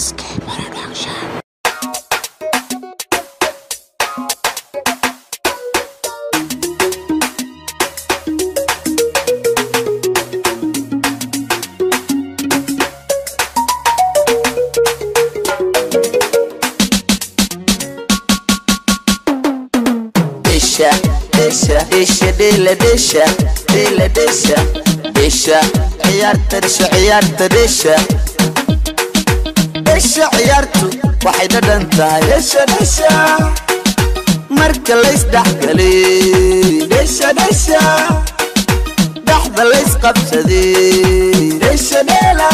SK Production. Desha, desha, desha, dela, desha, dela, desha, desha, ciyaarta, desha, ciyaarta, desha, desha, ciyaartu waxay dhadhan tahay, desha, desha, marka laysdhexgalay, desha, desha, dhexda laysqabsaday, desha, dheela,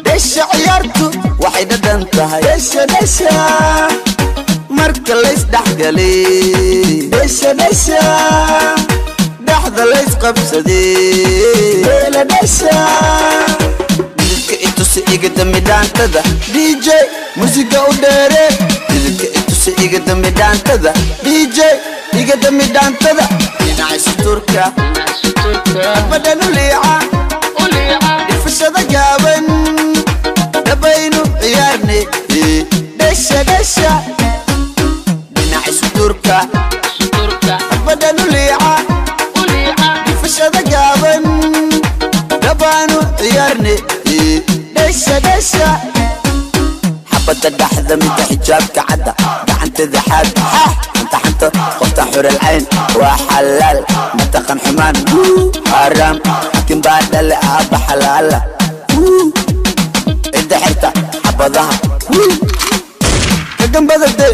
desha, ciyaartu waxay dhadhan tahay, desha, desha, marka laysdhexgalay, desha, desha, dhexda laysqabsaday, dheela, desha. Dididka itusi iga dambi dhaantada, DJ musiga u dheere. Dididka itusi iga dambi dhaantada, DJ iga dambi dhaantada. Dhinaca suturka badhan u liica, dhifashada gaaban dhabaynu ciyaarne, dhesha, dhesha. Dhinaca suturka badhan u liica, dhifashada gaaban dhabaanu ciyaarne, dhesha, dhesha. Xabadda dhexda midda xijaabka cadda, gacantada xaad xanta xanta, qofta xural cayn waa xalaal, mataqan xumaan xaaraam, xakin baa dhale aabba xalaala, cidda xirta xabadaha kagambada de.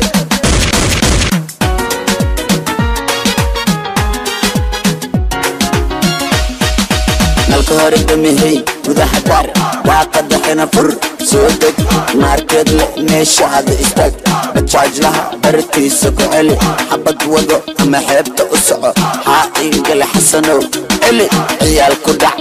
Nalka hore damihey, gudaha daar, daaqada xina fur, soo deg, maarkeed le meeshaada istaag, bajaajlaha bartiisa ku celi, xabad wado ama xeebta u soco, xaa iigale xasanow celi, ciyaal ku dhac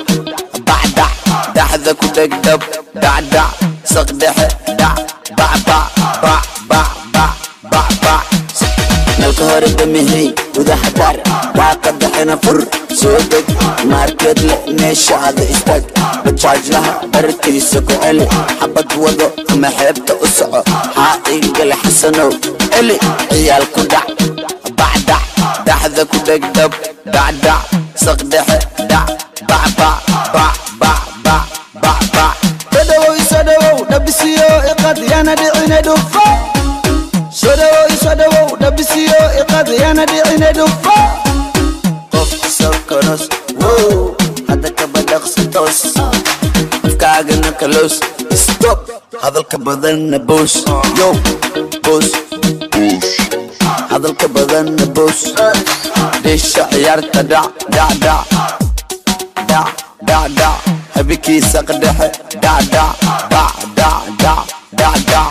bacdac, dhaxda ku dhegdhab dhacdhac, saqdhexe dhac bacbac bac bac bac bac bac. Nalka hore damihey, gudaha daar, daaqada xina fur, soo deg, maarkeed le meeshaada istaag, bajaajlaha bartiisa ku celi, xabad wado ama xeebta u soco, xaa iigale xasanow celi, ciyaal ku dhac bacdac, dhaxda ku dhegdhab dhacdhac, saqdhexe dhac bacbac bac bac bac bac bac. Soo isoo dhawow, dhabisiyo iqad, yana dhicine dhufo. Soo dhawow, isoo dhawow, dhabisiyo iqad, yana dhicine dhufo. Qof sokonos wow, hadda kaba dhaqsi toos, afkaagana kaloos, stop hadalka badanna boos, yo boos, hadalka badanna boos. Dheesha ciyaarta dhac dhac dhac dhac dhac dhac, habikiisa qadhexe dhac dhac bac dhac dhac dhac dhac.